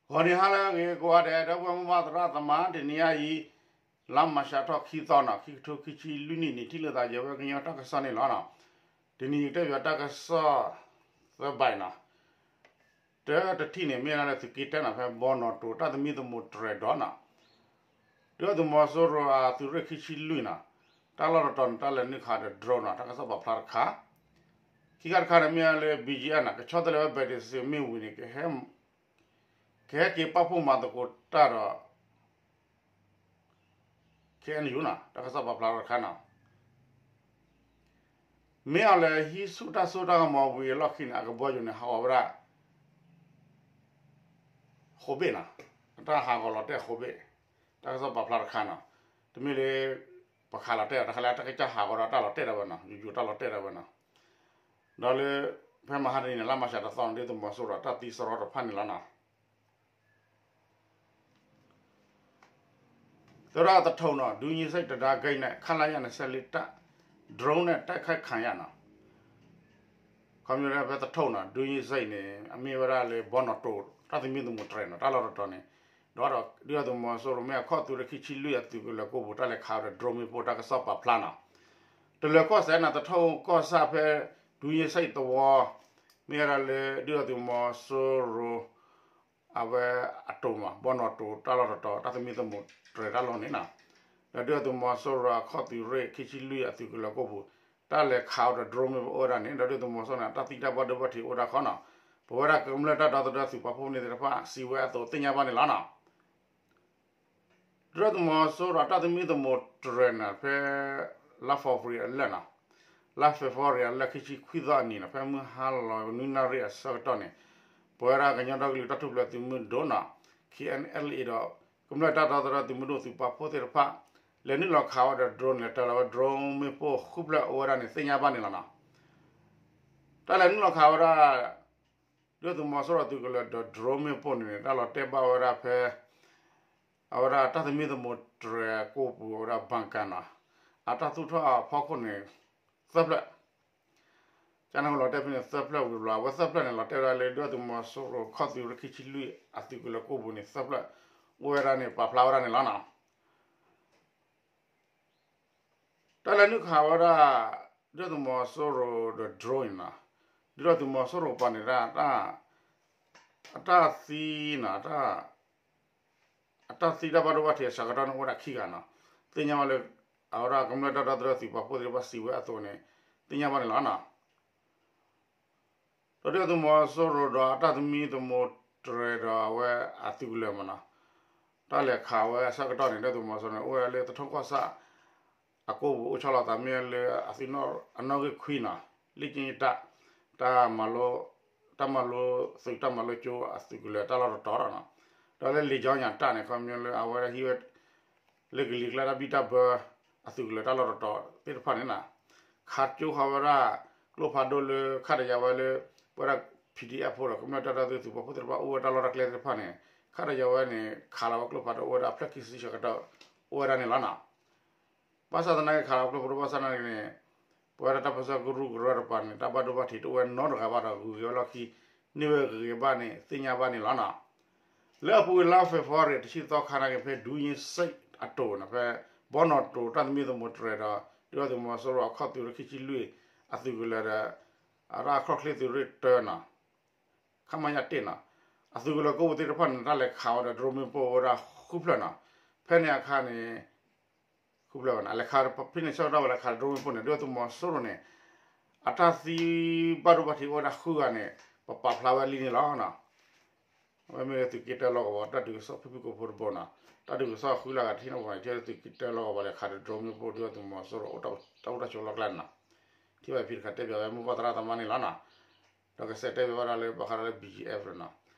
ဂီၤနံၤဟါလၢအဂ့ၤကိးဂၤဒဲး ဒီပုၢ်ဝဲၢ်မိၢ်ပၢ်သရၣ်သမါ တနံၤအံၤ လါမၢ်ၡးထီၣ်ခံသီနီၤ ခံကထိခံဆံလွံၢ်နံၣ်န့ၣ် ထံၣ်လိာ်သးယဲဝဲကညီတၢ်ကစီၣ်န့ၣ်လီၤနီၤ. တနံၤယကတဲပၠးတၢ်ကစီၣ် သၢဘၣ်နီၤ. တၢတထံၣ်န့ၣ် မ့ၢ်ဒၣ်လၢသုးက့တၢနီၤ ဖဲဘီနီၣ်တိၤတၢ်သမံသမိးတြဲၤဒီးနီၤ ဒုၣ်ဒါသုးမီၤစိရိၤအသုးရ့ၣ်ခံဆံလွံၢ်နီၤ တၢ်လီၢ်တတီၤန့ၣ် တၢ်လဲၤနုာ်ခးဒီး drone နီၤ တၢ်ကစီၣ်ပာ်ဖျါတခါ. ခံခါတခါန့ၣ်မ့ၢ်လၢ ဘံၣ်ကၠံအၣ်နီၤ ကဆီတလဲဝဲ ဘဲးတစ့မ့ၣ်ဝံၤန့ၣ် ကဟဲက့ၤပာ်ဖှိၣ်မၤသကိးတၢ်ဒီး ခ့ၣ်အဲၣ်ယူၣ်နီၤ တၢ်ကစီၣ်ပာ်ဖျါထီၣ်တခါနီၤ. မ့ၢ်အီၤလဲၤဟံးဆူၣ်တၢ်စိတၢ်ကမီၤဝံၤအလီၢ်ခံန့ၣ် အကဘီယူၤန့ၣ် ဟးဂီၤဝဲဒၣ် ဃိးဘ့ၣ်နီၤ အတၢ်ဟးဂီၤလီၤတဲာ်ဃိးဘ့ၣ် တၢ်ကစီၣ်ပာ်ဖျါတခါနီၤ. တမ့ၢ်လၢ ပခးလီၤတဲာ်အီၤ တခါလၢတၢ်ကစၢ်ဟးဂီၤဒီးတၢ်လီၤတဲာ်ဒၣ်ဝဲနီၤ ယူၤယူၤတၢ်လီၤတဲာ်ဒၣ်ဝဲနီၤ. ဒီးလၢ ဖဲမဟါတနံၤန့ၣ် လါမၢ်ၡးတသီန့ၣ် ဒုၣ်ဒါသုးမီၤစိရိၤတၢ်သံစရီတဖၣ်န့ၣ်လီၤနီၤ. သရၣ်သထူၣ်နီၤ ဒုးယ့ၢ်စဲးတဒါဂ့ၤန့ၣ် ခလရ နှစ်ဆယ့်လေးတပ် drone နဲ့ တိုက်ခိုက်ခံရတယ်နီၤ. ခီမ့ၢ်လၢဖဲသထူၣ်နီၤ ဒုးယ့ၢ်စဲးန့ၣ် အမ့ၢ်ဝဲဒၣ်လၢဘီနီၣ်တိၤ တၢ်သမံသမိးတြဲၤနီၤ တၢ်လီၢ်တတီၤန့ၣ် ဒီးဒုၣ်ဒါသုးမီၤစိရိၤမ့ၢ်အခီၣ်သုးရ့ၣ်ခံဆံလွံၢ်အသုးကလၢၤကိၢ်ပူၤ တၢ်လဲၤခးဝဲဒီး drone မ့ၣ်ပိၢ်တၢ်ကစီၣ်ပာ်ဖျါနီၤ. တလၢၤကီၢ်စဲၣ်နီၤ သထူၣ်ကီၢ်ဆၣ်ဖဲ ဒုးယ့ၢ်စဲးသဝီ မ့ၢ်ဝဲဒၣ်လၢဒုၣ်ဒါသုးမီၤစိရိၤ အဝဲအတိၤမး ဘီနီၣ်တိၤတၢ်လီၢ်တတီၤ တၢ်သမံသမိးတြဲၤတၢ်လီၢ်န့ၣ်နီၤ, ဒီးဒုၣ်ဒါသုးမီၤစိရိၤအခီၣ်သုးရ့ၣ်ခံဆံလွံၢ်အသုးကလၢၤကိၢ်ပူၤ တၢ်လဲၤခးဝဲဒီး drone မ့ၣ်ပိၢ်အိၣ်ဝဲဒၣ်န့ၣ် ဒီးဒုၣ်ဒါသုးမီၤစိရိၤန့ၣ် တၢ်သံတၢ်ဘၣ်ဒိဘၣ်ထံးအိၣ်ဝဲဒၣ်ခီနီၤ, ပဝဲဒၣ်ကမျၢၢ်တၢ်ဒီသဒၢသုးပာ်ဖှိၣ်န့ၢ်သ့ၣ်တဖၣ် စံးဝဲအသိးသ့ၣ်ညါဘၣ်န့ၣ်လီၤနီၤ. ဒုၣ်ဒါသုးမီၤစိရိၤတၢ်သမံသမိးတြဲၤန့ၣ် ဖဲ လါ February အလၢာ်နီၤ, လါ February အလၢာ်ခံဆံခွံသီအနံၤနီၤ ဖဲမုၢ်ဟါလီၤနွံနၣ်ရံၣ်အဆၢကတီၢ်န့ၣ် ပဝဲဒၣ်ကညီဒီကလုာ်တၢ်ထူၣ်ဖျဲးသုးမုၢ်ဒိၣ်နီၤ ခ့ၣ်အဲၣ်အဲၣ်လ်အ့ၣ် ဒီး ကမျၢၢ်တၢ်ဒီသဒၢသုးမုၢ်ဒိၣ်သုးပာ်ဖှိၣ်သ့ၣ်တဖၣ် လဲၤနုာ်လီၤခးဝဲဒီး drone လဲၤတၢၤလီၤဝဲ drone မ့ၣ်ပိၢ်ဃုဖျၢၣ်အိၣ်ဝဲဒၣ်န့ၣ် သ့ၣ်ညါဘၣ်န့ၣ်လီၤနီၤ. တၢ်လဲၤနုာ်လီၤခးဝဲဒၣ် ဒုၣ်ဒါသုးမီၤစိရိၤသုးကလၢၤဒီး drone မ့ၣ်ပိၢ်န့ၣ်န့ၣ် တၢ်လီၤတဲာ်ဘၣ်ဝဲဒၣ်ဖဲ အဝဲဒၣ်တၢ်သမံသမိးတြဲၤကိၢ်ပူၤ အဝဲဒၣ် bunker နီၤ အတၢ်သူၣ်ထီၣ်အဖီခိၣ်န့ၣ် သၢဖျၢၣ် ကန့ၣ်လီၤတဲာ်ဖဲန့ၣ် သၢဖျၢၣ်ဝံၤဘျီ အဝဲသၢဖျၢၣ်န့ၣ် လီၤတဲာ်ဝဲဒၣ်လၢ ဒုၣ်ဒါသုးမီၤစိရိၤခီၣ်သုးရ့ၣ်ခံဆံလွံၢ်အသုးကလၢၤကိၢ်ပူၤန့ၣ် သၢဖျၢၣ် အိၣ်ဝဲဒၣ်န့ၣ် ပာ်ဖျါဝဲဒၣ်န့ၣ်လီၤနီၤ. တၢ်လဲၤနုာ်ခးဝဲဒၣ် ဒုၣ်ဒါသုးမီၤစိရိၤဒီး drone န့ၣ်နီၤ, ဒုၣ်ဒါသုးမီၤစိရိၤပှၤန့ၣ်ဒၣ် အတၢ်သံနီၤ အတၢ်သံတၢ်ဘၣ်ဒိဘၣ်ထံးအဆၢကတီၢ်န့ၣ်အိၣ်ဝဲဒၣ်ခံဂၤနီၤ, သ့ၣ်ညါဘၣ်လၢ အဝဲဒၣ်ကမျၢၢ်တၢ်ဒီသဒၢသုးပာ်ဖှိၣ်သ့ၣ်တဖၣ်စံးဝဲအသိးန့ၣ် သ့ၣ်ညါဘၣ်န့ၣ်လီၤနီၤ. ဒီးဒုၣ်ဒါသုးမီၤစိရိၤဒီးအတၢ်သမံသမိးတြဲၤဒီးအဝဲအသုးကလၢၤမးနီၤ, တၢ်လဲၤခးဝဲအဆၢကတီၢ်န့ၣ် ဒုၣ်ဒါသုးမီၤစိရိၤန့ၣ် အိၣ်ဝဲလၢသထူၣ်ကီၢ်ဆၣ် အကိၢ်ပူၤအိၣ်ဆီလီၤသးမ့ၢ်လၢအသုးအနီၣ်ဂံၢ်ခွံနီၤ, လ့ၣ်ကၠ့တၢ် တၢ်မၤလိ တၢ်မၤလိသုးတၢ်မၤလိကၠိအသုးကလၢၤတၢ်လီၢ်တတီၤနီၤ, ဒီးလၢလံာ်ကၠီညါတၢ်န့ၣ် ခီပညီလၢအဝဲဒၣ်ဟံးဝဲ လၢကလံၤကျါတၢ်ဘံၣ်တၢ်ဘၢ အသုးကလၢၤတၢ်လီၢ်တတီၤသ့ၣ်တဖၣ်န့ၣ်နီၤ, ခးကၠိဃီဝဲဒၣ် ကျိဖးဒိၣ်လၢခးတယၤဝဲလၢ ပဝဲဒၣ် ပီၣ်အ့ၣ်ဖိဒီး ကမျၢၢ်တၢ်ဒီသဒၢသုးပာ်ဖှိၣ်သ့ၣ်တဖၣ်အိၣ်ဝဲတၢ်လီၢ်တၢ်ကျဲသ့ၣ်တဖၣ်န့ၣ် ခးတယၤဝဲန့ၣ် ခးလီၤဝဲကျိဖးဒိၣ်အိၣ်ဝဲဒၣ်အဖျၢၣ်ခံဆံဆၢကတီၢ် အိၣ်ဝဲဒၣ်န့ၣ်လီၤနီၤ. ဘၣ်ဆၣ်သနာ်က့ခးလီၤကျိဖးဒိၣ်ဘၣ်ဆၣ်သနာ်က့န့ၣ် ပဝဲဒၣ်တၢ်ပၢၢ်ဆၢကရူၢ်ကရၢတပၤန့ၣ် တၢ်ဘၣ်ဒိဘၣ်ထံးတအိၣ်ဝဲနီတဂၤဘၣ်ဒီး ဂုၤက့ၤဝဲလီၢ်ခံ န့ၢ်ဝဲဂ့ၤဂ့ၤဘၣ်န့ၣ် သ့ၣ်ညါဘၣ်န့ၣ်လီၤနီၤ. လၢအပူၤကွံာ်လါ February တဆံသီခါနာ်က့ ဖဲဒုးယ့ၢ်စဲးအတိၤနီၤ ဖဲ ဘီနီၣ်တိၤတၢ်သမံသမိးတြဲၤဒီး ဒုၣ်ဒါသုးမီၤစိရိၤအခီၣ်သုးရ့ၣ်ခံဆံလွံၢ် အသုးကလၢၤဒီး အတၢ်ခီၣ်ချ့သုးရ့ၣ်တၢနီၤ ခမရ တ့ၢ်နီၤ အသုးကလၢၤကိၣ်ပူၤသ့ၣ်တဖၣ်န့ၣ် တၢ်လဲၤခးဝဲဒီး drone မ့ၣ်ပိၢ်အိၣ်ဝဲဒၣ်ဃုဖျၢၣ်နီၤ. ဖဲန့ၣ်အခါန့ၣ် ဃုဖျၢၣ်ဝဲန့ၣ် အလဲၤခးဖဲန့ၣ်ဆၢကတီၢ်ဝဲလဲၤခး drone မ့ၣ်ပိၢ်န့ၣ် ဒုၣ်ဒါသုးမီၤစိရိၤန့ၣ် အတၢ်သံဘၣ်ဒိဘၣ်ထံးအိၣ်ဝဲဒၣ်ဃုဂၤန့ၣ် ပပာ်ဖျါဝဲလံန့ၣ်လီၤနီၤ. အဝဲမ့ၢ်လၢသုးက့တၢလီၢ်ကဝီၤ တၢ်ဒုးကစီၣ်ဖုၣ်ဖုၣ်ကိာ်ဖိတဘိနီၤ. တၢ်ဒုးကစီၣ်ဃုလၢဂၤတထံၣ်န့ၣ်ပှၤန့ၣ် ထဲလၢသုးက့တၢလီၢ်ကဝီၤလဲၤခးဒီး drone မ့ၣ်ပိၢ် ဒုၣ်ဒါသုးမီၤစိရိၤအိၣ်တၢ်အိၣ်တၢ်ဆိးလီၢ်ကျဲန့ၣ်နီၤ. ထံၣ်ဘၣ်ဖံးတခါတဲပၠးဝဲမိၢ်ပၢ်သရၣ်သမါန့ၣ်လီၤနီၤ. ဒီးကစဲးတဲပၠးဝဲဒၣ်လၢဘၣ်ဃးဒီးလၢ ဘံၣ်ကၠံအၣ် နီၤ.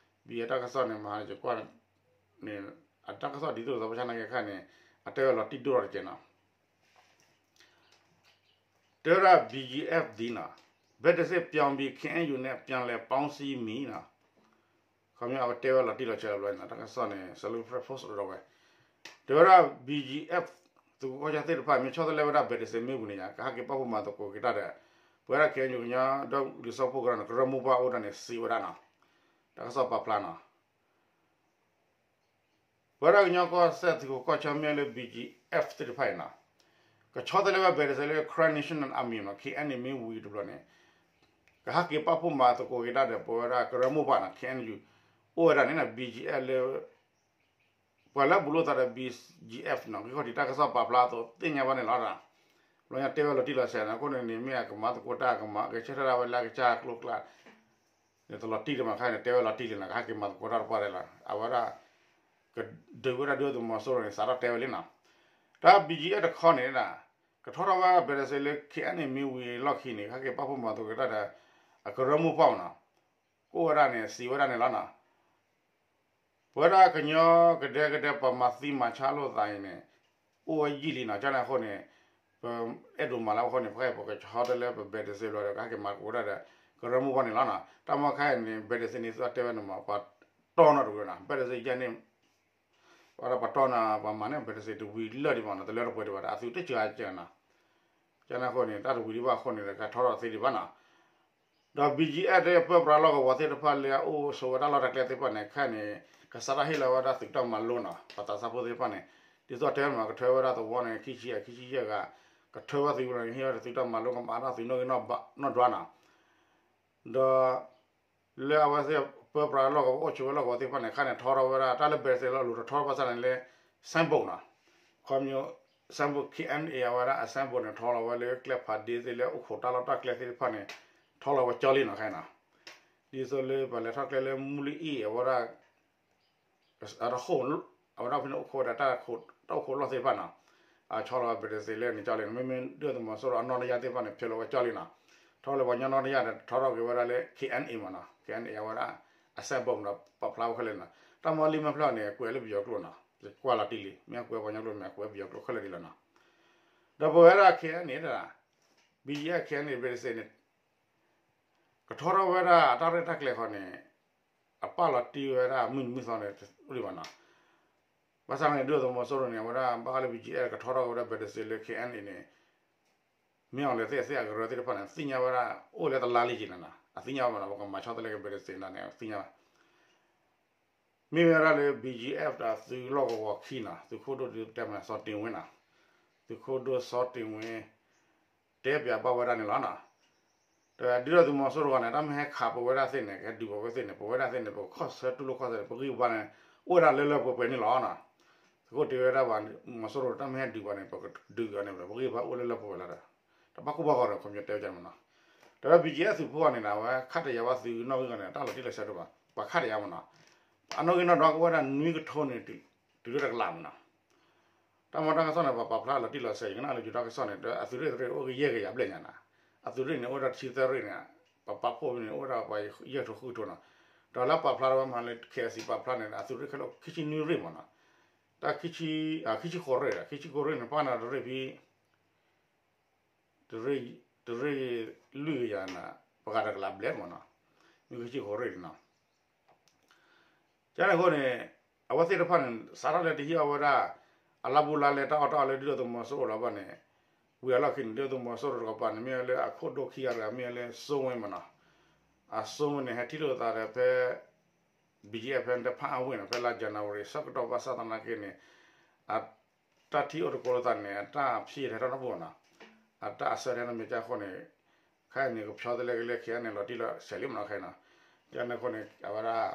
ဘံၣ်ကၠံအၣ်တၢ်ကစီၣ်န့ၣ် မဟါန့ၣ်ယကွၢ်န့ၣ် အတၢ်ကစီၣ်ဒ်သိးသီပဆါနာ်က့ခါန့ၣ် အတဲဝဲလီၤတံၢ်ဒိၣ်ထီၣ်တက့ၢ်နီၤ. တဲဝဲဒၣ် ဘံၣ်ကၠံအၣ် ဒ်နီၤ ဘဲတစ့ၣ် ပြောင်းပြီး ခ့ၣ်အဲၣ်ယူၣ် နဲ့ ပြန်လည်ပေါင်းစည်းမည်နီၤ. ခီပညီအဝဲတဲဝဲလီၤတံၢ်လီၤဆဲးတဘျီန့ၣ် တၢ်ကစီၣ်န့ၣ် စလူဖရဲၣ်ဖိးစရီဝဲ တဲဝဲဒၣ် ဘံၣ်ကၠံအၣ် သုးခိၣ်ကီၢ်ဆၣ်သ့ၣ်တဖၣ် မ့ၢ်ဆီတလဲဝဲဒၣ် ဘဲတစ့ၣ် မ့ၣ်ဝံၤန့ၣ်ညါ ကဟဲက့ၤပာ်ဖှိၣ်မၤသကိးက့ၤတၢ်ဒီး ပဝဲဒၣ် ခ့ၣ်အဲၣ်ယူၣ် ကညီဒီကလုာ်စၢဖှိၣ်ကရၢန့ၣ် ကရၢမိၢ်ပှၢ်အိၣ်ဒၣ်န့ၣ် စံးဝဲဒၣ်နီၤ. တၢ်ကစီၣ်ပာ်ဖျါနီၤ. ပဝဲဒၣ်ကညီကီၢ်စဲၣ်သုးခိးကီၢ်ဆၢမ့ၢ်လၢ ဘီၣ်ကၠံအ့ၣ်ဖ် သ့ၣ်တဖၣ်အံၤနီၤ, ကဆီတလဲဝဲ ဘဲးဒစ့လၢ Karen National Army မး ခ့ၣ်အဲၣ်ယူၣ် မ့ၢ်ဝံၤတဘျီန့ၣ် ကဟးက့ၤပာ်ဖှိၣ်မၤသကိးက့ၤတၢ်ဒီး ပဝဲဒၣ်ကရၢမိၢ်ပှၢ်နီၤ ခ့ၣ်အဲၣ်ယူၣ် အိၣ်ဝဲဒၣ်န့ၣ် ဘီၣ်ကၠံအ့ၣ်ဖ် လၢ ပှၤလၢအဘူးလိာ်သးဒီး ဘီၣ်ကၠံအ့ၣ်ဖ်နီၤ ဂံၢ်ခီၣ်ထံးတၢ်ကစီၣ်ပာ်ဖျါအသိးသ့ၣ်ညါဘၣ်န့ၣ်လီၤ. ဘျီညါတဲဝဲလီၤတံၢ်လီၤဆဲးနီၤ အဃိန့ၣ်န့ၣ် မ့ၢ်အကမၤသကိးတၢ်ကမၤ ကဆၢထၢၣ်ဒၣ်ဝဲလၢအကစၢ်ကျိကျါ တလီၤတံၢ်တမးခါန့ၣ် တဲဝဲလီၤတံၢ်လံနီၤ ကဟးက့ၤမၤသကိးတၢ်တပှၢ်ရဲၣ်လီၤ အဝဲဒၣ် ကဒုးဝဲဒၣ်ဒုၣ်ဒါသုးမီၤစိရိၤန့ၣ် စးထီၣ်တဲဝဲလံနီၤ, တၢ် ဘီၣ်ကၠံအ့ၣ်ဖ် တခီန့ၣ် ကထီထီၣ်ဝဲ ဘဲးဒစ့လၢ ခ့ၣ်အဲၣ်ယူၣ် မ့ၢ်ဝံၤလီၢ်ခံန့ၣ် ကဟဲက့ၤပာ်ဖှိၣ်မၤသကိးက့ၤတၢ်ဒီး အကရၢမိၢ်ပှၢ်မးနီၤ, ကအိၣ်ဝဲဒၣ်န့ၣ် စံးဝဲဒၣ်န့ၣ်လီၤနီၤ ပဝဲဒၣ်ကညီကဒဲကဒဲ ပှၤမၤသံမၤဆါလိာ်သးအံၤန့ၣ် အိၣ်ဝဲယံာ်လံနီၤ, ကန့ၣ်အဃိန့ၣ် ပအဲၣ်ဒိးမၤလၢအဃိန့ၣ် ပဃဲပကဆီတလဲပ ဘဲးဒစ့ ဘျီဒီး ကဟဲက့ၤမၤသကိးတၢ်ဒီး ကရၢမိၢ်ပှၢ်န့ၣ်လီၤနီၤ, တၢ်မ့ၢ်ခါအံၤန့ၣ် ဘဲးဒစ့ န့ၣ် သုတဲဝဲန့ၣ်မး ပှၤတီနီတဂ့ၤနီၤ, ဘဲးဒစ့ ယဲန့ၣ် ပှၤတီနီၤ ပှၤမၤန့ၢ် ဘဲးဒစ့ တဝံၤလၢာ်ဒံးဘၣ်နီၤ, တလၢတပှဲၤဒံးဘၣ်ဒီး အသုတစှၤစှၤနီၤ, ကန့ၣ်အဃိန့ၣ် တၢ်တဝံၤဒံးဘၣ်အဃိန့ၣ် ကထီထီၣ်သ့ဒံးဘၣ်နီၤ ဒီး ဘီၣ်ကၠံအ့ၣ်ဖ် ဒီးပၢပြးလီၢ်ကဝီၤသ့ၣ်တဖၣ်လၢအအိၣ်ဆိးဝဲဒၣ်လီၢ်တၢ်ကျဲသ့ၣ်တဖၣ်န့ၣ် ခဲအံၤန့ၣ် ကစးထီၣ်ဟ့ၣ်လီၤဝဲဒၣ်သုးတၢ်မၤလိနီၤ, ပှၤသးစၢ်ဖိသ့ၣ်တဖၣ်န့ၣ် ဒ်သိးတဲမး ကထၢဝဲဒၣ်သဝီန့ၣ် ခံဆံယဲၢ် ခံဆံယဲၢ်ဂၤ ကထၢဝဲသုးဝဲန့ၣ် ဟ့ၣ်ဝဲဒၣ်သုးတၢ်မၤလိ ကမၤထီၣ်သုးနီၣ်ဂံၢ်နီၣ်ဒွးနီၤ ဒီး လၢအဝဲသ့ၣ်ပၢပြးလီၢ်ကဝီၤ အိၣ်ဆိးဝဲလီၢ်ကဝီၤသ့ၣ်တဖၣ်န့ၣ် ခဲအံၤန့ၣ် ထီထီၣ်ဝဲဒၣ် တၢ်လၢ ဘဲးဒစ့ လီၤလိၤထီထီၣ်ဘၣ်ဆၣ်န့ၣ်လၢ ဆဲဘိးနီၤ, ခီမီ ဆဲဘိး ခ့ၣ်အဲၣ်ယူၣ် အဝဲဒၣ်အဆဲဘိးန့ၣ် ထီလီၤဝဲလၢကျဲဖးဒ့သ့ၣ် လၢအိၣ်ခိးတၢ်လီၢ်တၢ်ကျဲသ့ၣ်တဖၣ်န့ၣ် ထီလီၤဝဲကၠီလံနီၤ ခဲအံၤနီၤ, ဒ်သိးလၢပှၤလဲၤထီၣ်ကျဲလၢမူလံအ့ၣ် အဝဲဒၣ် အတဃိၣ် အဝဲဒၣ်ဖဲန့ၣ်အိၣ်ခိးဝဲဒၣ် တၢ်အိၣ်ခိးလီၢ်သ့ၣ်တဖၣ်နီၤ, အဆီလီၤဝဲ ဘဲးဒစ့ လၢန့ၣ်ကၠီလံနီၤ, မ့မ့ၢ်ဒုၣ်ဒါသုးမီၤစိရိၤအနီၣ်တယၢ်သ့ၣ်တဖၣ်န့ၣ် ဖျိလီၤဝဲကၠီလံနီၤ, ထီလီၤပှၤကညီနီၣ်တယၢ်ဒီး ထီထီၣ်က့ၤဝဲဒၣ်လၢ ခ့ၣ်အဲၣ်ယူၣ် မးနီၤ, ခ့ၣ်အဲၣ်ယူၣ် အဝဲဒၣ် အဆဲဘိးဒီး ပာ်ဖျါဝဲခဲလၢာ်နီၤ, တၢ်မ့ၢ်လံမ့ၢ်ဖျၢၣ်န့ၣ် ကွဲးလၢပယီၤကျိာ်နီၤ, ကွၢ်လီၤတံၢ်လံ, မ့ၢ်ကွဲးပှၤကညီကျိာ်မ့ၢ်ကွဲးပယီၤကျိာ်ခဲလၢာ်ဒံးလီၤနီၤ, ဒီးပဝဲဒၣ် ခ့ၣ်အဲၣ်ယူၣ် န့ၣ် ဘီၣ်ကၠံအ့ၣ်ဖ် ခ့ၣ်အဲၣ်ယူၣ် ဘဲးဒစ့ န့ၣ် ကထီထီၣ်ဝဲဒၣ်အတၢ်ရဲၣ်တၢ်ကျဲၤဃီန့ၣ် အပာ်လီၤတံၢ်ဝဲဒၣ်မုၢ်နံၤမုၢ်သီန့ၣ် အိၣ်ဒံးဘၣ်နီၤ, ဘၣ်ဆၣ်န့ၣ် ဒုၣ်ဒါသုးမီၤစိရိၤန့ၣ် အဝဲဒၣ်ဘၣ်ဃးလၢ ဘီၣ်ကၠံအ့ၣ်ဖ် ကထီထီၣ်ဝဲဒၣ် ဘဲးဒစ့ လၢ ခ့ၣ်အဲၣ်ယူၣ် န့ၣ် မ့ၢ်အီၤလဲၤသ့ၣ်အသ့ၣ်အကရၢသ့ၣ်တဖၣ်န့ၣ် သ့ၣ်ညါဝဲဒၣ် အိၣ်လၢတလါလံက့ၤနီၤ, အသ့ၣ်ညါဝဲမးနီၤ, ပကမၤဆီတလဲက့ၤ ဘဲးဒစ့ န့ၣ် အသ့ၣ်ညါဝဲ မ့ၢ်ဝဲဒၣ်လၢ ဘီၣ်ကၠံအ့ၣ်ဖ် ဒီးသုးလီၢ်ကဝီၤခံနီၤ, သုးခိၣ်ဒိၣ်ဒုးတဲမး စီၤတ့ၢ်ဝ့နီၤ, သုးခိၣ်ဒိၣ်စီၤတ့ၢ်ဝ့ တဲပၠးဘၣ်ဝဲဒၣ်န့ၣ်လီၤနီၤ, ဒီးဒုၣ်ဒါသုးမီၤစိရိၤန့ၣ် တၢ်မ့ၢ်ဟဲခးပဝဲဒၣ်သ့ၣ်န့ၣ် ကဟဲဒုးပဝဲသ့ၣ်န့ၣ် ပဝဲဒၣ်သ့ၣ်န့ၣ် ပကခီၣ်ဆၢတူၢ်လိာ်ခီၣ်ဆၢန့ၣ် ပဂံၢ်ပဘါန့ၣ် အိၣ်ဝဲဒၣ်လၢလၢပှဲၤပှဲၤန့ၣ်လီၤနီၤ, သုးခိၣ်တ့ၢ်ဝ့ တၢ်မ့ၢ်ဟဲဒုးပှၤန့ၣ် ပကဒုးအီၤန့ၣ် ပဂံၢ်ပဘါအိၣ်လၢလၢပှဲၤပှဲၤလီၤဒီး ပဂံၢ်ပဘါအိၣ်လၢလၢပှဲၤပှဲၤလီၤဒီး တဘၣ်ကိၢ်ဘၣ်ဂီၤဒီး ခီပညီတဲဝဲဒၣ်မးနီၤ, ဒီး ဘီၣ်ကၠံအ့ၣ်ဖ် သုးဖိအီၤန့ၣ် အဝဲခးတယာ်ဘၣ်သုးနီၣ်ဂံၢ်နီၣ်ဒွးန့ၣ် တၢ်လီၤတံၢ်လီၤဆဲးတအိၣ်ဘၣ်, ပှၤခးတယာ်မးနီၤ, အနီၣ်ဂံၢ်နီၣ်ဒွးကအိၣ်ဝဲဒၣ်နွံကထိန့ၣ် တုၤလၢတကလးမးနီၤ တၢ်မ့ၢ်တၢ်ကစီၣ်န့ၣ် ပှၤပာ်ဖျါလီၤတံၢ်လီၤဆဲး ယကနၣ်လၢယိၤတၢ်ကစီၣ်န့ၣ် ဒီးအသုးရ့ၣ်တရ့ၣ်အိၣ်ကယဲၢ်ကယၤဘျဲၣ်ညါနီၤ, အသုးရ့ၣ်န့ၣ် အိၣ်ဝဲဒၣ်တဆံသၢရ့ၣ်န့ၣ်, ပပာ်ဖှိၣ်န့ၣ် အိၣ်ဝဲဒၣ်ပှၤယဲၢ်ကထိဃုကထိနီၤ, ဒီးလၢပာ်ဖျါထီၣ်ဝဲမးလၢ ခ့ၣ်အဲၣ်စံၣ် ပာ်ဖျါန့ၣ် အသုးရ့ၣ်ခဲလၢာ်အိၣ်ခံဆံနွံရ့ၣ်မးနီၤ, တၢ် ခံဆံဃိးရ့ၣ်ဒီး ခံဆံဃိးရ့ၣ်န့ၣ် ပှၤန့ၣ်တရ့ၣ်ဖဲ တရ့ၣ်လွံၢ်ကယၤန့ၣ် ပှၤဂၤတကလးဘျဲၣ်မးနီၤ, မ့ၢ်ခံဆံဃိးရ့ၣ်န့ၣ်နီၤ ကန့ၣ်အဃိန့ၣ် အဝဲသ့ၣ်တဖၣ်န့ၣ် စးထီၣ်လၢတဟံးအီၣ်ဝဲဒၣ် အလါဘူးလါလဲတၢ်အီၣ်တၢ်အီလၢဒုၣ်ဒါသုးမီၤစိရိၤလီၤဘၣ်န့ၣ်, ဝံၤအလီၢ်ခံန့ၣ် ဒုၣ်ဒါသုးမီၤစိရိၤတကပၤန့ၣ် မ့ၢ်လၢအခိၣ်ဒိၣ်ခံဂၤတဂၤ မ့ၢ်လၢစိဝ့မးနီၤ, အစိဝ့န့ၣ် ဟဲထံၣ်လိာ်သးဒီးဖဲ ဘီၣ်ကၠံအ့ၣ်ဖ် ဖဲဖးအဝ့ၢ်န့ၣ် ဖဲလါယနူၤအါရံၤ ဆၢကတီၢ်ဘၣ်ဆၣ်သနာ်က့န့ၣ် အတၢ်ထံၣ်အိၣ်သကိးလိာ်သးန့ၣ် အတၢ်ဖံးတဟဲထီၣ်နီတပူၤနီၤ, အတၢ်အဆၢတဟဲနီတမံၤအဃိန့ၣ်, ခဲအံၤန့ၣ် ကဖျီတလဲက့ၤလၢ ခ့ၣ်အဲၣ်ယူၣ် န့ၣ် လီၤတံၢ်လီၤဆဲးလံမးနီၤ ခဲအံၤနီၤ, ကန့ၣ်အဃိန့ၣ် အဝဲဒၣ်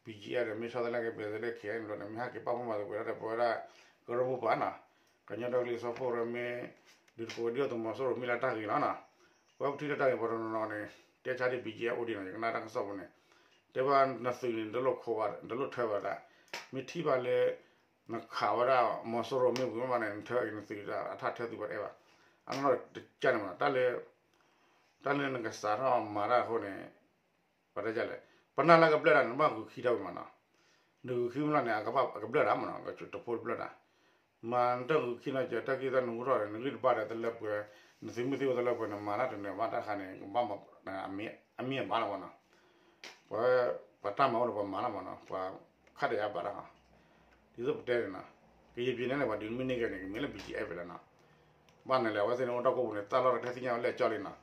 ဘီၣ်ကၠံအ့ၣ်ဖ် ဒီး မ့ၢ်ဆီတလဲက့ၤ ဘဲးဒစ့ လၢ ခ့ၣ်အဲၣ်ယူၣ် န့ၣ် မ့ၢ်ဟဲက့ၤပာ်ဖှိၣ်မၤသကိးတၢ်ဒီး ပဝဲဒၣ်ကရၢမိၢ်ပှၢ်နီၤ, ကညီဒီကလုာ်စၢဖှိၣ်ရၢ မ့ၢ်ဒုးသကိးဝဲဒၣ်ဒုၣ်ဒါသုးမီၤစိရိၤ မ့ၢ်လၢတၢ်ဂ့ၤလီၤနီၤ, ပဝဲပထံၣ်လၢတၢ်ဂ့ၤ ပှၤတနီၤနီၤန့ၣ် တဲဆါဒံး ဘီၣ်ကၠံအ့ၣ်ဖ် အိၣ်ဒံးနီၤ, ယကနၣ်တၢ်ကစီၣ်ပူၤန့ၣ် တဲဘၣ်နသုးန့ၣ် တလိၣ်ခိးဘၣ် တလိၣ်ထၢဘၣ်ဒၣ်, မ့ၢ်ထံၣ်ဘၣ်လၢ နခးဝဲဒၣ်မီၤစိရိၤမ့ၢ်ဝံၤမးန့ၣ် နထၢနသုးဒၣ် အတၢ်ထၢသုးပှၤတအဲၣ်ဘၣ်, အနီၢ်တကၢန့ၣ်မး တၢ်လၢ တၢ်လၢနကစးထီၣ်မၤတၢ်အဃိန့ၣ် ပတဲလဲၣ်, ပနာ်လၢကဘျၢၣ်ဒၣ်န့ၣ် နဘၣ်ဂုာ်ခံထီၣ်ဝံၤမးနီၤ, နဂုာ်ခံမးလီၤန့ၣ် အကဘၣ်ကဘျၢၣ်ဒၣ်မးနီၤ, ကတဖိတဘျၢၣ်ဒၣ်, မၤနတၢ်ဂုာ်ခံနီၤ ကတၢ်က့ၢ်တၢ်နဂုာ်ထီၣ်ဒီး နဂံၢ်တဘၣ်ဒီးတလၢပှဲၤ, နသုးမုၢ်သံၣ်ဘိတလၢပှဲၤ နမၤတၢ်တနၢၤဘၣ်တၢ်ခါန့ၣ် ကဘၣ်မၤ အမံၤအဘၣ်လီၤမးနီၤ, ပှၤ ပှၤတၢ်မၤအိၣ်ဒီးပှၤမၤလီၤမးနီၤ, ပှၤခးတယာ်ဘၣ်တၢ်ဟီ, ဒ်သိးပတဲန့ၣ်နီၤ, ကယံာ်ပျံၤန့ၣ်န့ၣ် ပှၤဒုးမ့ၢ်န့ၢ်က့ၤန့ၣ် ကမ့ၢ်လၢ ဘီၣ်ကၠံအ့ၣ်ဖ် လီၤနီၤ, ဘၣ်န့ၣ်လဲၣ် အဝဲသ့ၣ်န့ၣ်အိၣ်တၢ်ကိးပူၤန့ၣ် တၢ်လီၢ်တၢ်ကျဲသ့ၣ်ညါဝဲလၢအကၠီလံနီၤ,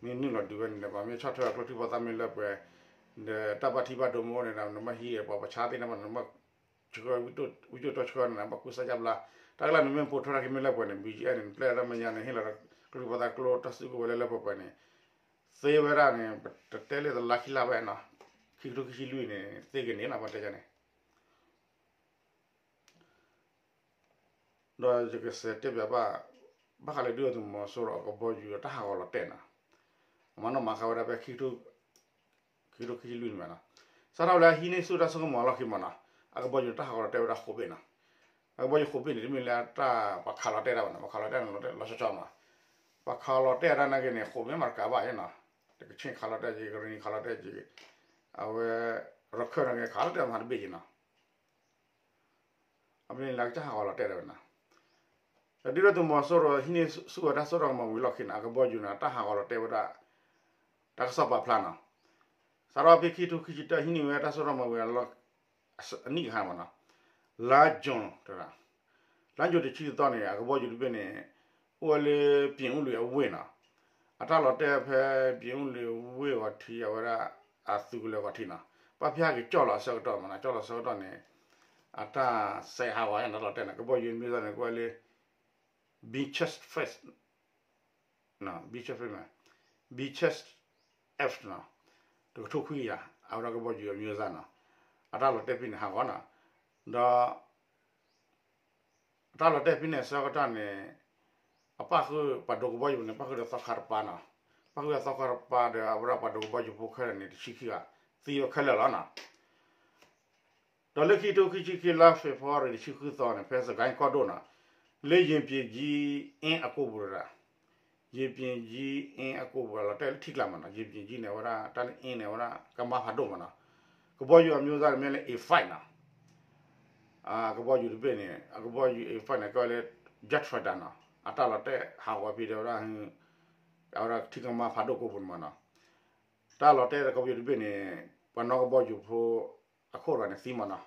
မ့ၢ်နုာ်လီၤဒုးဝဲန့ၣ်ဒီး ပှၤမ့ၢ်ဆီၣ်ထွဲအကျိချံမျိာ်သၣ်မ့ၢ်လၢပှဲၤ, ဒီးတၢ်ဘၣ်ထံဘၣ်ဒိမ့ၢ်အိၣ်န့ၣ်ဒီး နမ့ၢ်ဟံးပှၤပဆါသ့ၣ်န့ၣ်ဘၣ် နမ့ၢ် ဆှၢ ဝံကၠိၣ်တီဆှၢန့ၣ် ဘၣ်ကူစါယါဘျါ, တၢ်ကလၢ်န့ၣ်မ့ၢ်ပိာ်ထွဲထီၣ်က့ၤမ့ၢ်လၢပှဲၤန့ၣ် ဘံၣ်ကၠံၣ်အဲၣ်န့ၣ် ပျဲၢ်တၢ်မဲာ်ညါန့ၣ် ဟ့ၣ်လီၤကလုၢ်ပသးကျိတၢ်စုကဝဲၤလၢလၢပှဲၤပှဲၤန့ၣ် သ့ဝဲဒၣ်န့ၣ် ပတတဲလၢတလါခံလါဘၣ်နီၤ, ခံကထိခံဆံလွံၢ်န့ၣ် သ့က့ၤန့ၣ်လီၤ ပှၤတဲယါန့ၣ် ဒီးယကစးတဲပၠးဘၣ် ဘၣ်ဃးလၢဒုၣ်ဒါသုးမီၤစိရိၤအကဘီယူၤအတၢ်ဟးဂီၤလီၤတဲာ်နီၤ, အမၤနီၣ်မၤဃါဝဲဒၣ်ဖဲ ခံကထိခံဆံလွံၢ်န့ၣ်မနီၤ, စးထီၣ်လၢအဟံးန့ၢ်ဆူၣ်တၢ်စိကမီၤလီၢ်ခံမနီၤ, အကဘီယူၤတၢ်ဟးဂီၤလီၤတဲာ်ဝဲဒၣ်ဃိးဘ့ၣ်နီၤ, အကဘီယူၤဃိးဘ့ၣ်န့ၣ် တမ့ၢ်လၢတၢ်ပှၤခးလီၤတဲာ်တၢ်ဘၣ်နီၤ, ပှၤခးလီၤတဲာ်န့ၣ်လီၤတဲာ်လီၤဆီဆီမနီၤ, ပှၤခးလီၤတဲာ်တၢ်နာ်က့န့ၣ် ဃိးဘ့ၣ်မးတကးဘၣ်နီၤ, ကခ့ၣ်ခးလီၤတဲာ်က့ၤ ကရံနံၤခးလီၤတဲာ်က့ၤ, အဝဲ ရခၢၣ်နာ်က့ခးလီၤတဲာ်မးတဘ့ၣ်က့ၤနီၤ အမ့ၢ်လၢကစၢ်ဟးဂီၤလီၤတဲာ်တၢ်ဝဲနီၤ, ဒီးဒုၣ်ဒါသုးမီၤစိရိၤဟံးန့ၢ်ဆူၣ်ဝဲတၢ်စိတၢ်ကမီၤဝံၤလီၢ်ခံန့ၣ် အကဘီယူၤန့ၣ် တၢ်ဟးဂီၤလီၤတဲာ်ဝဲဒၣ် တၢ်ကစီၣ်ပာ်ဖျါနီၤ, စးထီၣ်ဖဲခံကထိခံဆံတၢ ဟံးန့ၢ်ဝဲတၢ်စိတၢ်ကမီၤဝံၤအလီၢ် အနံၣ်ကဟါမနီၤ, လါယူၤ လါယူၤတဆံသီန့ၣ် အကဘီယူၤတဘ့ၣ်န့ၣ် အိၣ်ဝဲလၢ ပြင်ဦးလွင် အဝ့ၢ်နီၤ, အတၢ်လီၤတဲာ်ဖဲ ပြင်ဦးလွင် ဝ့ၢ်ဂီၤထံး အဝဲဒၣ် အသုးကလၢၤဂီၤထံးနီၤ, ပှၤဖဲဟဲက့ၤကၠီၣ်လီၤအဆၢကတီၢ်မနီၤ, ကၠီၣ်လီၤအဆၢကတီၢ်န့ၣ် အတၢ်စဲးဟးဂီၤန့ၣ် တၢ်လီၤတဲာ်န့ၣ် ကဘီယူၤအမံၤသၣ်န့ၣ် ကဝဲလၢ ဘံၣ်ဆၢၣ် ဖ့း ဘံၣ်ဆၢၣ် ဖ့း ဘံၣ်ဆၢၣ် F နီၤ, တကထိခွံကယၤ အဝဲဒၣ်ကဘီယူၤအမံၤသၣ်နီၤ, အတၢ်လီၤတဲာ်ဖဲန့ၣ်ဟးဂီၤနီၤ, ဒီး အတၢ်လီၤတဲာ်ဖဲန့ၣ်အဆၢကတီၢ်န့ၣ် အပၣ်ဃုာ်ပှၤဒိးကဘီယူၤန့ၣ် ပၣ်ဃုာ်ဒီးသီခါတပၤနီၤ, ပၣ်ဃုာ်ဒီးသီခါတပၤဒီး အဝဲဒၣ်ပှၤဒိးကဘီယူၤဖိခဲလၢာ်န့ၣ် တဆံခံဂၤ သံဝဲခဲလၢာ်လီၤနီၤ. ဒီးလၢခံကထိခံဆံခံ လါ February တဆံဃုသီန့ၣ် ဖဲစစ်ကိုင်းကီၢ်ဒိၣ်နီၤ, လၢ ရင်ပြင်ကြီးအင်း အကိာ်ပူၤတဒၣ်, ရင်ပြင်ကြီးအင်း အကိာ်ပူၤ လီၤတဲာ်လၢထံကျါမနီၤ, ရင်ပြင်ကြီးန့ၣ် အဝဲဒၣ် တၢ်လၢအင်းန့ၣ် အဝဲဒၣ်ကမါဖးဒိၣ်မနီၤ, ကဘီယူၤအမံၤသၣ်န့ၣ်မ့ၢ်လၢ A five နီၤ, ကဘီယူၤတဘ့ၣ်န့ၣ် အကဘီယူၤ A five န့ၣ် ကဲဝဲလၢ jet fighter နီၤ, အတၢ်လီၤတဲာ်ဟးဂီၤဖဲဒီးဝဲဒၣ် အဝဲဒၣ်ထံကမါဖးဒိၣ်ကိးပူၤန့ၣ်မနီၤ, တၢ်လီၤတဲာ်ကဘီယူၤတဘ့ၣ်န့ၣ် ပှၤနီၣ်ကဘီယူၤဖိ အခိၣ်တဂၤန့ၣ်သံမနီၤ,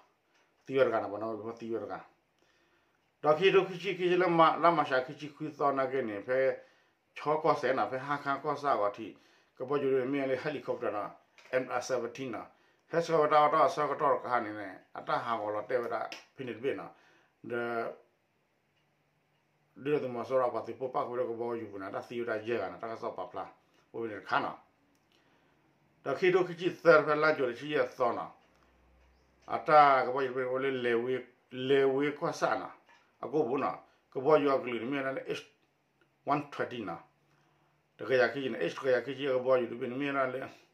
သံဝဲတဂၤန့ၣ် ပှၤနီၣ်ကဘီယူၤဖိသံဝဲတဂၤ, ဒီးခံကထိခံဆံခံ လါမၤရှးခံဆံခွံသီနာ်က့န့ၣ် ဖဲ ချီကီၢ်စဲၣ်နီၤ, ဖဲဟါခါကီၢ်ဆၣ်အဂီၤထံး ကဘီယူၤန့ၣ်မ့ၢ်လၢ helicopter နီၤ, M seventeen နီၤ, ဟဲဆှၢဝဲတၢ်အီၣ်တၢ်အီအဆၢကတီၢ်တခါန့ၣ် အတၢ်ဟးဂီၤလီၤတဲာ်ဝဲဒၣ်ဖဲန့ၣ်တဘ့ၣ်နီၤ, ဒီး ဒုၣ်ဒါသုးမီၤစိရိၤအပှၤသုးဖိပၣ်ဃုာ်ဝဲဒၣ်ကဘီယူၤပူၤန့ၣ် တၢ်သံဝဲဒၣ်ယဲၢ်ဂၤန့ၣ် တၢ်ကစီၣ်ပာ်ဖျါ အိၣ်ဖဲန့ၣ်တခါနီၤ, ဒီးခံကထိခံဆံသၢ ဖဲလါယူၤတဆံယဲၢ်သီနီၤ, အတၢ်ကဘီယူၤတဘ့ၣ်န့ၣ် အိၣ်လၢ လဲၤဝ့ကီၢ်ဆၣ်နီၤ, အကိာ်ပူၤနီၤ, ကဘီယူၤအကလုာ်န့ၣ်မ့ၢ်ဝဲဒၣ်လၢ H one twenty နီၤ, တကယၤခံဆံန့ၣ် H တကယၤခံဆံအကဘီယူၤတဘ့ၣ်န့ၣ်မ့ၢ်ဝဲဒၣ်လၢ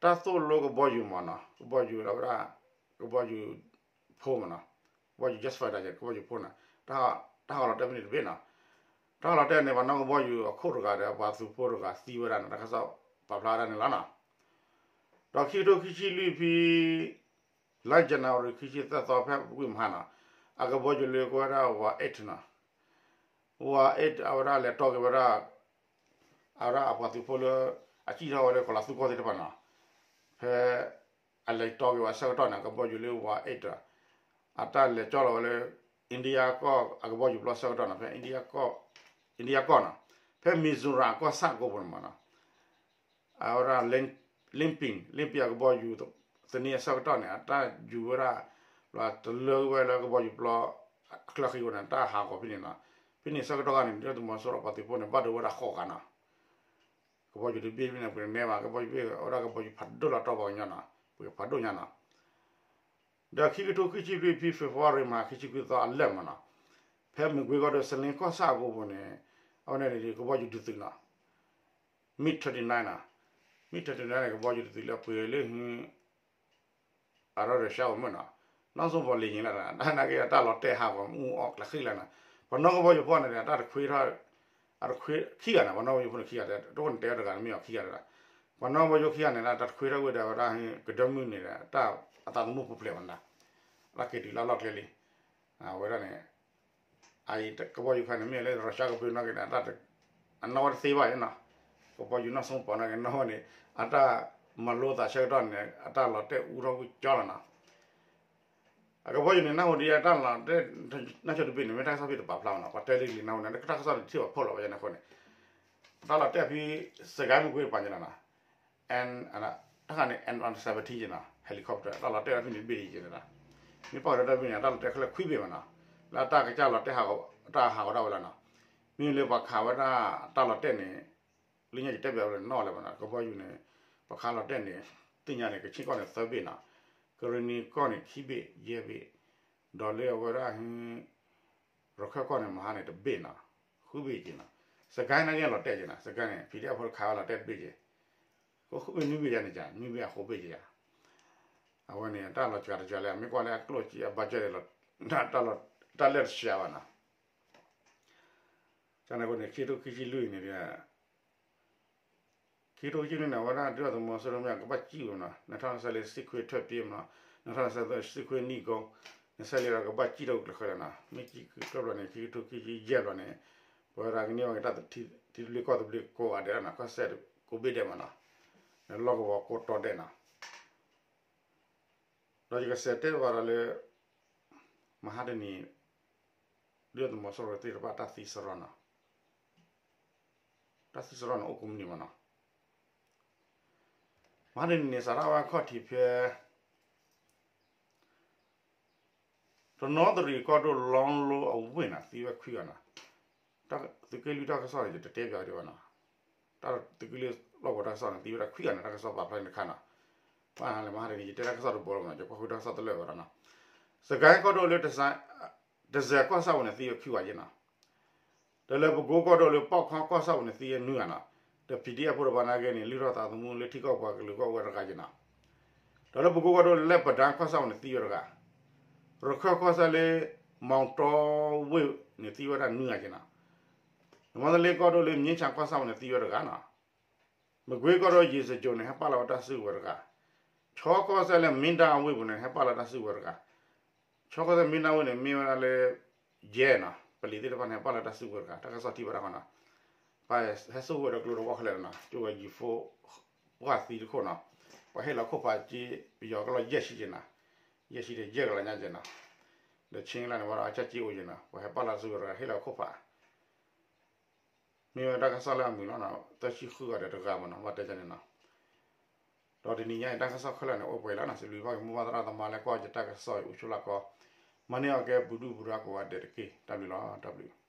တၢ်သိၣ်လိကဘီယူၤမနီၤ, ကဘီယူၤလၢဝဲဒၣ် ကဘီယူၤဖိမနီၤ, ကဘီယူၤ jet fighter ကဘီယူၤဖိန့ၣ် တၢ်ဟးဂီၤလီၤတဲာ်ဖဲန့ၣ်တဘ့ၣ်နီၤ, တၢ်ဟးဂီၤလီၤတဲာ်န့ၣ် ပှၤနီၣ်ကဘီယူၤအခိၣ်တဂၤဒီး ပှၤသုးဖိတဂၤသံဝဲဒၣ်န့ၣ် တၢ်ကစီၣ်ပာ်ဖျါဝဲဒၣ်န့ၣ်လီၤနီၤ, ဒီးခံကထိခံဆံလွံၢ်ဖဲ လါ January ခံဆံသၢသီ ဖဲဝ့ၢ်မဟါနီၤ, အကဘီယူၤလၢကဝဲဒၣ် Y eight နီၤ, Y eight အဝဲဒၣ်လဲၤတီက့ၤဝဲဒၣ် အဝဲဒၣ်အပှၤသုးဖိလၢ အစံၣ်ထီၣ်ဝဲလၢကီၤလၤသူကီၢ်သ့ၣ်တဖၣ်နီၤ, ဖဲ အလဲၤတီက့ၤဝဲအဆၢကတီၢ်န့ၣ် ကဘီယူၤလၢ Y eight အတၢ်လဲၤကၠီလီၤဝဲလၢ India ကီၢ်အကဘီယူၤပျီအဆၢကတီၢ်နီၤ, ဖဲ India ကီၢ် India ကီၢ်နီၤ, ဖဲ Mizoram အကီၢ်ဆၣ်ကိးပူၤန့ၣ်မနီၤ, အဝဲဒၣ် လ့ပံၤ လ့ပံၤအကဘီယူၤသန့အဆၢကတီၢ်န့ၣ် အတၢ်ယူၤဝဲဒၣ် တလၢဝဲလၢကဘီယူၤပျီ အချၢဃံအဃိန့ၣ် တၢ်ဟးဂီၤဖဲန့ၣ်နီၤ, ဖဲန့ၣ်အဆၢကတီၢ်ခါန့ၣ် ဒုၣ်ဒါသုးမီၤစိရိၤပှၤသုးဖိန့ၣ် ဘၣ်ဒိဝဲဒၣ်ဃိးဂၤနီၤ, ကဘီယူၤတဘ့ၣ်ဖဲန့ၣ် ပှၤတနဲဘၣ် ကဘီယူၤဘ့ၣ် အဝဲဒၣ်ကဘီယူၤဖးဒိၣ်လီၤတီၤပှၤကညီနီၤ, ပှၤဖးဒိၣ်ညါနီၤ ဒီးခံကထိခံဆံလွံၢ်ဖဲ February မဟါခံဆံခွံသီအလၢာ်မနီၤ, ဖဲမုၢ်ကွ့ကီၢ်ဒိၣ် စလ့ကီၢ်ဆၣ်အကိးပူၤန့ၣ် အဝဲန့ၣ်ကဘီယူၤဒုးသုးနီၤ, MiG twenty nine နီၤ, MiG twenty nine န့ၣ် ကဘီယူၤဒုးသုးလၢအပှ့ၤလၢ အရၢ Russia အိၣ်မ့ၢ်နီၤ, နီၢ်စိပီၤလ့ၣ်ယံၤလၢ် တၢ်နာ်က့အတၢ်လီၤတဲာ်ဟးဂီၤမူအီၣ်ကျးဃံလၢ်နီၤ, ပှၤနီၣ်ကဘီယူၤဖိန့ၣ် အတၢ်တခွ့ထီၣ် အတခွ့ခံဂၤန့ၣ် ပှၤနီၣ်ကဘီယူၤဖိန့ၣ်ခံဂၤ တအိၣ်န့ၣ်တဲဝဲတဂၤန့ၣ်မ့ၢ်အီၤခံဂၤတဂၤ, ပှၤနီၣ်ကဘီယူၤခံဂၤန့ၣ် တၢ်တခွ့ထီၣ်ဝဲဒီးဝဲဒၣ် ကဒၢမုၢ်န့ၣ် တၢ်အသးသမူပူၤဖျဲးဝဲဒၣ်, လၢက့ၤတုၤလၢအလီၢ်ကျဲလံ, အဝဲဒၣ်န့ၣ် အအံၤကဘီယူၤခါန့ၣ် မ့ၢ်လၢ Russia ကပၢၤနီၣ်က့ၤန့ၣ် အနီၣ်ဝဲတသ့ဘၣ်နီၤ, ကဘီယူၤနီၢ်စိပီၤနီၣ်က့ၤနီၣ်ဝဲန့ၣ် အတၢ်မၤလိသးဆၢကတီၢ်န့ၣ် အတၢ်လီၤတဲာ်အူထီၣ်ကွံာ်ကၠီလီၤနီၤ, အကဘီယူၤန့ၣ် နၢ်ဟူဒ်အတၢ်လီၤတဲာ် နၢ်ဆိတဘ့ၣ်န့ၣ် မ့ၢ်တၢ်ကစီၣ်ဖဲတပာ်ဖျါနီၤ, ပှၤတဲလံလံနၢ်ဟူန့ၣ် တၢ်ကစီၣ်တထံၣ်ဘၣ်ဖီၣ်လီၤဘၣ်ယဲန့ၣ်အဃိန့ၣ်, တၢ်လီၤတဲာ်ဖဲ စကဲမုၢ်ကွ့တပၤန့ၣ်လီၤနီၤ တခါန့ၣ် M one seventeen နီၤ helicopter တၢ်လီၤတဲာ်ဖဲန့ၣ်တဘ့ၣ်ယဲန့ၣ်လီၤ, မ့ၢ်ပာ်ဝဲဒၣ်တၢ်ဘ့ၣ်န့ၣ် အတၢ်လီၤတဲာ်ခဲလၢာ်ခွံဘ့ၣ်မနီၤ, လၢအတၢ်ကစၢ်လီၤတဲာ် တၢ်ဟးဂီၤဒၣ်ဝဲလီၤနီၤ. မ့မ့ၢ်လၢပှၤခးဝဲဒၣ်တၢ်လီၤတဲာ်န့ၣ် လၢညါယတဲဘၣ်ဝဲလၢနီၣ်လၢၤဘၣ်နီၤ, ကဘီယူၤန့ၣ် ပှၤခးလီၤတဲာ်န့ၣ် သ့ၣ်ညါန့ၣ် ကခ့ၣ်ကီၢ်န့ၣ်သၢဘ့ၣ်နီၤ, ကရ့ၣ်နံၤကီၢ်န့ၣ်ခံဘ့ၣ်ယဲၢ်ဘ့ၣ်, ဒီးလၢအဝဲဒၣ် ရခၢၣ်ကီၢ်န့ၣ် မဟါန့ၣ်တဘ့ၣ်နီၤ, ဃုဘ့ၣ်က့ၤနီၤ. စကဲန့ၣ်က့ၤလီၤတဲာ်က့ၤနီၤ, စကဲန့ၣ် ဖံးဒဲးဖိတခးဝဲလီၤတဲာ်တဘ့ၣ်က့ၤ, ကနွံဘ့ၣ်ယါန့ၣ်က နွံဘ့ၣ်အဃိဘ့ၣ်က့ၤယါ. အဝဲန့ၣ် တၢ်လီၤစှၤတစှၤလၢ မ့ၢ်ကွၢ်လၢအကျိၣ်စ့အဘၣ်ကၢၢ်န့ၣ် တၢ်လီၢ်တစှၤဘၣ်နီၤ. န့ၣ်အဃိန့ၣ် ခံကထိခံဆံလွံၢ်အံၤန့ၣ် ခံကထိခံဆံလွံၢ်န့ၣ် အဝဲဒၣ်ဒုၣ်ဒါသုးမီၤစိရိၤမ့ၢ်ကဘၣ်စံၣ်ဝဲနီၤ, နထီၣ်နဆဲးလၢ စစ်ခွေးထွက်ပြေးမနီၤ, နထီၣ်နဆဲးလၢ စစ်ခွေးနီးကုန်း, နဆဲးလၢဒီးကဘၣ်စံၣ်ထီၣ်ကျဲဃၢၤလၢနီၤ, မ့ၢ်စံၣ်ကျဲဃၢၤဘျီန့ၣ် ခံကထိခံဆံယဲၢ်ဘျီန့ၣ် ပဝဲဒၣ်ကန့ၢ်ဝဲက့ၤတၢ်ထံသဘျ့ကီၢ်သဘျ့ကိးဂၤဒဲးနီၤ, ကီၢ်စဲၣ်ကိးဘ့ၣ်ဒဲးမနီၤ, လၢလီၢ်ကဝီၤကိးတီၤဒဲးနီၤ. ဒီးယကစးတဲဘၣ်ဒီးလၢ မဟါတနံၤ ဒုၣ်ဒါသုးမီၤစိရိၤသ့ၣ်တဖၣ်တၢ်သံစရီနီၤ, တၢ်သံစရီန့ၣ်အိၣ်ကိးမုၢ်နံၤမနီၤ. မဟါတနံၤန့ၣ် စးထီၣ်ဝဲခီၣ်ထံးဖဲ တနီသရံၣ်ကီၢ်ဒိၣ်လီလိအဝ့ၢ်နီၤ သံဝဲခွံဂၤနီၤ, သုးက့လွံၢ်တၢ်ကစီၣ်န့ၣ် ယတတဲပၠးဒံးဘၣ်နီၤ, တၢ်သုးက့လွံၢ်လီၢ်ကဝီၤတၢ်ကစီၣ်န့ၣ် သံဝဲဒၣ်ခွံဂၤန့ၣ် တၢ်ကစီၣ်ပာ်ဖျါန့ၣ်တခါနီၤ. ဘၣ်မဟါတနံၤ ယတဲတၢ်ကစီၣ်တဘိလီၤမနီၤ, ယကွၢ်ဃုတၢ်ကစီၣ်တလၢာ်ဝဲဒၣ်နီၤ. စကဲကီၢ်ဒိၣ်လၢ တစဲးကီၢ်ဆၣ်ပူၤန့ၣ် သံဝဲခံဂၤယဲနီၤ. ဒီးလၢပကိကီၢ်ဒိၣ်လၢ ပီၣ်ခီကီၢ်ဆၣ်ပူၤန့ၣ် သံဝဲနွံဂၤနီၤ. ဒီး ပီၣ်ဒဲးအ့ၣ်ဖိတပၤနာ်က့န့ၣ် လုၢ်ထီၣ်သးသမူလၢထံကီၢ်ပှၤကလုာ်ကီၢ်ဝဲတဂၤယဲနီၤ. ဒီးလၢပကိကီၢ်ဒိၣ်လၢ လဲၣ်ပဒါကီၢ်ဆၣ်ပူၤန့ၣ် သံဝဲတဂၤ, ရခၢၣ်ကီၢ်ဆၣ်လၢ မီၤတီဝ့ၢ်န့ၣ် သံဝဲဒၣ်နွံဂၤယဲနီၤ. မၤတလ့ကီၢ်ဒိၣ်လၢ မြင်းခြံကီၢ်ဆၣ်ပူၤန့ၣ် သံဝဲတဂၤနီၤ. မကွ့ကီၢ်ဒိၣ် ရေစကြိုန့ၣ် ဟဲပာ်လီၤဝဲတၢ်စုကဝဲၤတဂၤ, ခၠီကီၢ်ဆၣ်လၢ မင်းတပ်အဝ့ၢ်ပူၤန့ၣ် ဟဲပာ်လီၤတၢ်စုကဝဲၤတဂၤ. ခၠီကီၢ်ဆၣ် မင်းတပ်အဝ့ၢ်န့ၣ် မ့ၢ်ဝဲဒၣ်လၢ ယဲနီၤ, ပလံၤသ့ၣ်တဖၣ်န့ၣ် ဟဲပာ်လီၤတၢ်စုကဝဲၤတဂၤ, တၢ်ကစီၣ်ထံၣ်ဘၣ်တၢ်ဃီနီၤ. ပဟဲစိာ်ဝဲဒီးကျိတဝီခဲလၢာ်နီၤ, ကၠိဝဲ ယူၤဖိ ပှၢ်သံတခိၣ်နီၤ. ပှၤဟ့ၣ်လီၤခိၣ်ဖးက့ ပယီၤကလီၢ်ယဲၢ်ဆံယဲနီၤ, ယဲၢ်ဆံဒီးယဲၢ်ကလးညါယဲနီၤ. ဒီး ချင်း လၢန့ၣ်ဝဲဒီး အကၢ်က့အိၣ်ယဲနီၤ, ပှၤဟဲပာ်လီၤစုကဝဲၤတဂၤ ဟ့ၣ်လီၤခိၣ်ဖး မ့ၢ်ဝဲတၢ်ကစီၣ်လၢအမုာ်လီၤနီၤ, သၢဆံဃုဂၤဒီးတဂၤမနီၤ, ဘၣ်တဲန့ၣ်နီၤ. ဒီးတနံၤညါအံၤ တၢ်ကစီၣ်ခဲလၢာ်န့ၣ် အိၣ်ပှဲၤလီၤနီၤ, စံးဘျုးဘၣ်က့ၤမိၢ်ပၢ်သရၣ်သမါလၢကွၢ်ယတၢ်ကစီၣ်အံၤ အိၣ်ဆိးလၢကီး, မၤန့ၢ်အီၤကဲပူၤဒုၣ်ပူၤဒါကိးဂၤဒဲးတက့ၢ်. တၢ်ဘျုးလီၤ, တၢ်ဘျုး.